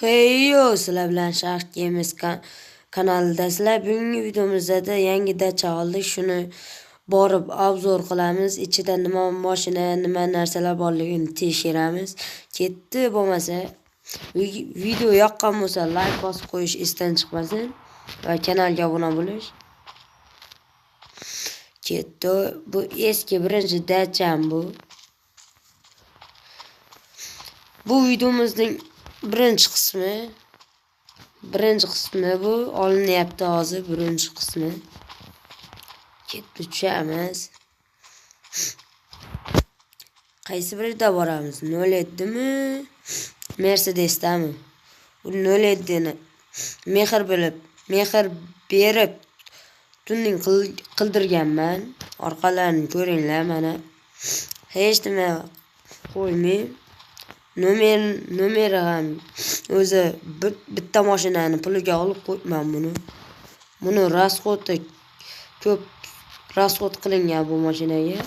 Hey yo, sizlar bilan Sharq Games kanalidasizlar. Bugungi videomizda yangi dacha oldik. Shuni borib obzor qilamiz. Ichida nima mashina, nima narsalar borligini tekshiramiz. Ketdi bo'lmasa, video yoqqan bo'lsa like bosib qo'yish esdan chiqmasin va kanalga obuna bo'lish. Ketdi. Bu eski birinchi dacham bu. Bu videomizning birinchi qismi. Birinchi qismi bu olinyapti hozir, birinchi qismi. Ketdi, tushamiz. Qaysi birida boramiz? 07 mi? Mercedes'dami? U 07 ni mehr berib tuning qildirganman. Orqalarini ko'ringlar mana. Hech nima qo'ymay. Nomeri ham o'zi bitta mashinani puliga olib qo'yibman buni. Buni rasxodi ko'p rasxod qilingan bu mashinaga.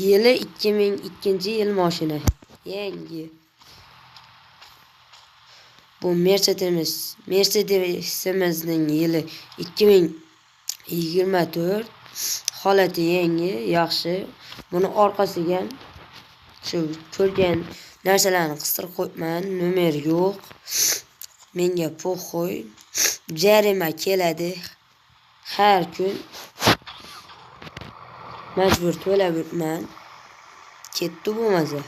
Yili 2002-yil mashina. Yangi. Bu Mercedesimizning yili 2024. Holati yangi, yaxshi. Buni orqasiga shu ko'rgan narsalarni qistirib qo'yibman. Nomer yo'q. Menga po'xo'y. Jarima keladi har kun. Majbur to'lab yuribman. Ketdi bo'lmasa.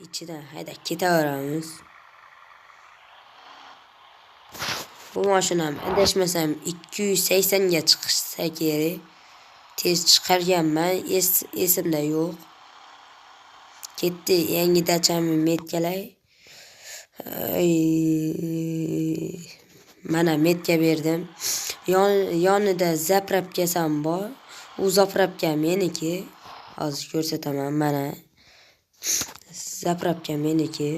Ichidan haydab ketaveramiz. Bu mashinam adashmasam 280 ga chiqsa kerak. Tez chiqarganman, esimda yo'q. Ketdi, yangi dachamni metkalay. Mana metka berdim. Yonida zapravkasi ham bor. U zapravka meniki. Hozir ko'rsataman mana. Zapravka meniki.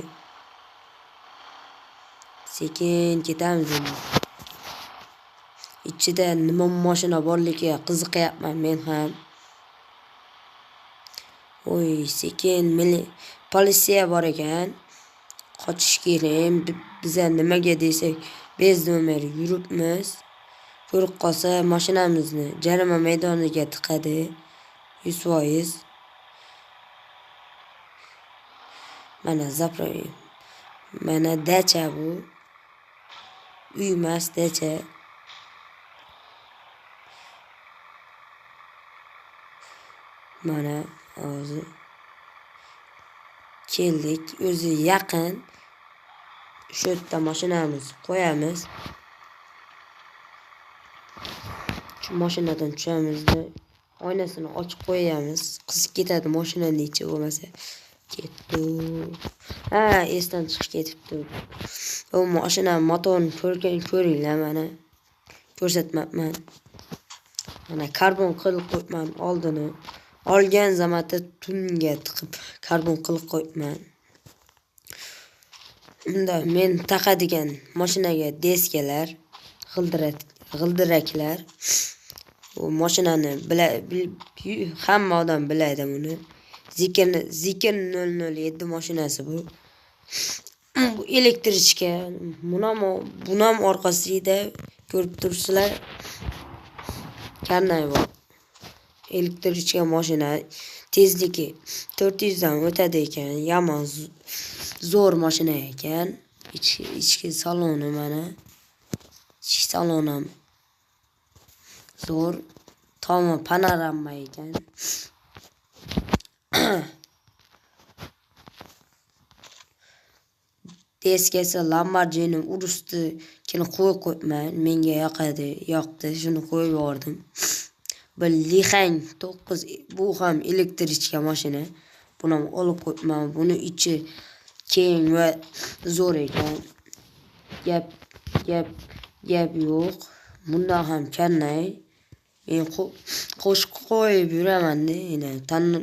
Sekin ketamiz endi. Ichida nima mashina borligiga qiziqyapman men ham. Oy, sekin politsiya bor ekan. Qochish kerak. Biza nimaga desak, bez nomer yuribmiz. Ko'rib qolsa mashinamizni jarima maydoniga tiqadi. 100%. Mana zapravka. Mana dacha bu. Uy emas, dacha. Mana hozir keldik. O'zi yaqin. Shu yerda mashinamizni qo'yamiz. Shu mashinadan tushamizda oynasini ochib qo'yamiz. Qizib ketadi mashinaning ichi bo'lmasa. Ketdi. Ha, esdan chiqib ketibdi. Bu mashina motorini ko'ringlar mana. Ko'rsatmabman. Mana karbon qilib qo'yibman oldini. Olgan zamatda tunga tiqib karbon qilib qo'yibman. Unda men taqadigan mashinaga deskalar, g'ildiraklar. U mashinani hamma odam biladi buni. Zeekr 007 mashinasi bu. Bu elektrichka. Bunam orqasida ko'rib turibsizlar. Karnay bor. Elektrichka mashina tezligi 400 dan o'tadi ekan. Yomon zo'r mashina ekan. Ichki saloni mana. Ichki saloni ham zo'r. Tomi panorama ekan. Deskasi Lamborghini Urus'nikini qo'yib qo'yibman. Menga yoqadi, yoqdi. Shuni qo'yib yubordim. Bir Lihang 9, bu ham elektrichka mashina. Buni ham olib qo'yibman. Buni ichi keng va zo'r ekan. Gap yo'q. Bundan ham karnay. Men qo'shib qo'yib yuraman-da. Endi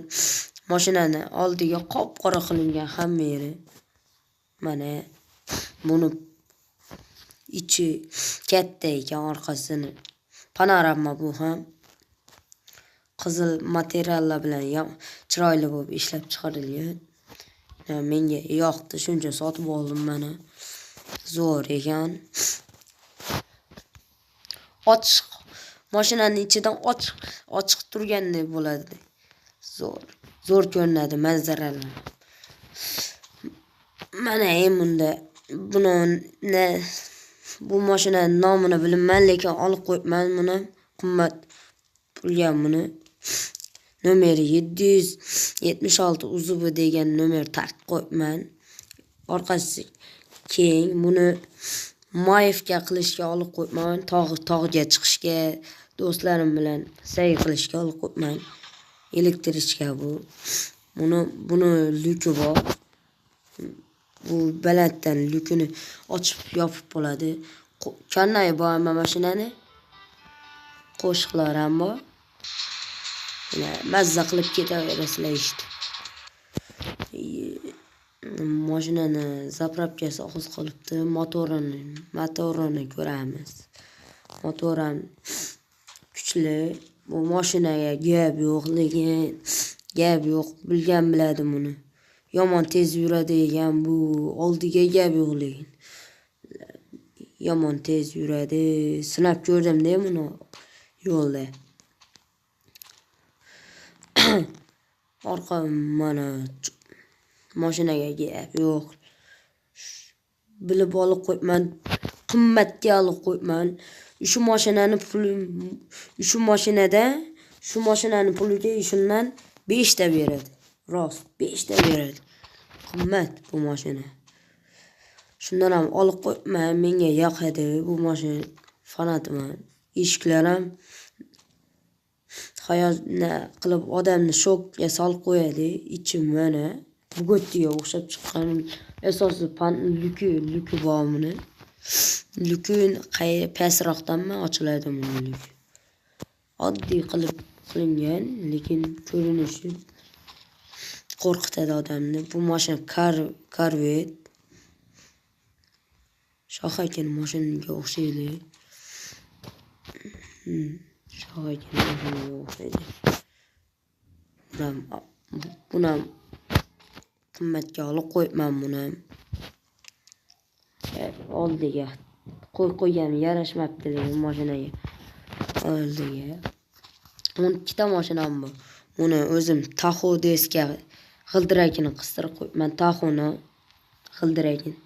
mashinani oldiga qop-qora qilingan hamma yeri. Mana buni ichi katta ekan, orqasini panorama bu ham. Qizil materiallar bilan Chiroyli bo'lib ishlab chiqarilgan. Menga yoqdi, shuncha sotib oldim mana. Zo'r ekan. Ochiq mashinaning ichidan ochiq turgandek bo'ladi. Zo'r. Zo'r ko'rinadi manzaralar. Mana endi bunda buni bu mashinaning nomini bilmayman, lekin olib qo'yibman buni. Qimmat pulga buni. Nomeri 776 UZB degan nomer taqib qo'yibman. Orqasi keng. Buni Mayevga qilishga olib qo'yibman. Tog'ga chiqishga, do'stlarim bilan sayr qilishga olib qo'yibman. Elektrichka bu. Buni lyuki bor. Bu balanddan lyukini ochib yopib bo'ladi. Karnayi bor hamma mashinani. Qo'shiqlar ham bor. Mazza qilib ketaverasizlar eshitib. Mashinani zapravkasi oz qolibdi. Motorini ko'ramiz. Motor ham kuchli. Bu mashinaga gap yo'q, lekin gap yo'q. Bilgan biladi buni. Yomon tez yuradi ekan bu. Oldiga gap yo'q lekin. Yomon tez yuradi. Sinab ko'rdim-da buni yo'lda. Orqa mana mashinaga gap yo'q. Bilib olib qo'yibman, qimmatga olib qo'yibman. Shu mashinani puli, shu mashinada, shu mashinani puliga shundan 5 ta beradi. Rost, 5 ta beradi. Qimmat bu mashina. Shundan ham olib qo'yibman, menga yoqadi bu mashina, fanatiman. Eshiklar ham xayolni qilib odamni shokka solib qo'yadi. Ichi mana Bugattiga o'xshab chiqqan. Asosi lyuki bor buni. Lyuki pastroqdanmi ochiladi buni lyuki. Oddiy qilib qilingan, lekin ko'rinishi qo'rqitadi odamni. Bu mashina Corvette. Shoh akaning mashinaga o'xshaydi. Shoh akaning mashinaga o'xshaydi. Buni ham qimmatga olib qo'yibman buni ham. Oldiga qo'yib qo'yganim yarashmabdi lekin mashinaga. Oldiga 12 ta mashinam bor. Buni o'zim Tahoe deska g'ildiragini qistirib qo'yibman. Tahoeni g'ildiragini.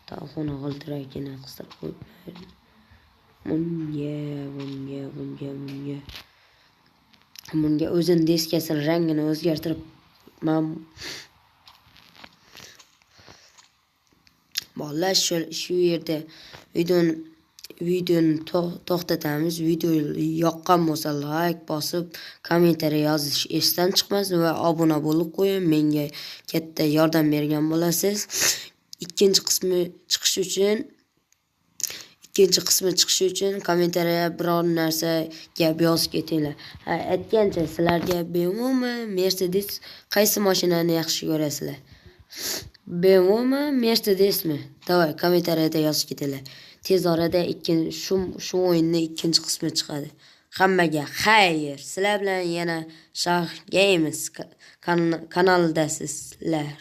Tahoeni g'ildiragini qistirib qo'yibman. Bunga. Bunga o'zini deskasini rangini o'zgartirib qo'yibman. Bolalar shu yerda videoni to'xtatamiz. Video yoqqan bo'lsa like bosib, kommentariya yozish esdan chiqmasin va obuna bo'lib qo'ying. Menga katta yordam bergan bo'lasiz. Ikkinchi qismi chiqishi uchun kommentariya biror narsa gap yozib ketinglar. Ha, aytgancha sizlarga BMWmi, Mercedes qaysi mashinani yaxshi ko'rasizlar? BMWmi, Mercedesmi? Davay kommentariyada yozib ketinglar. Tez orada shu o'yinning ikkinchi qismi chiqadi. Hammaga xayr. Sizlar bilan yana Shah Games kanalidasizlar.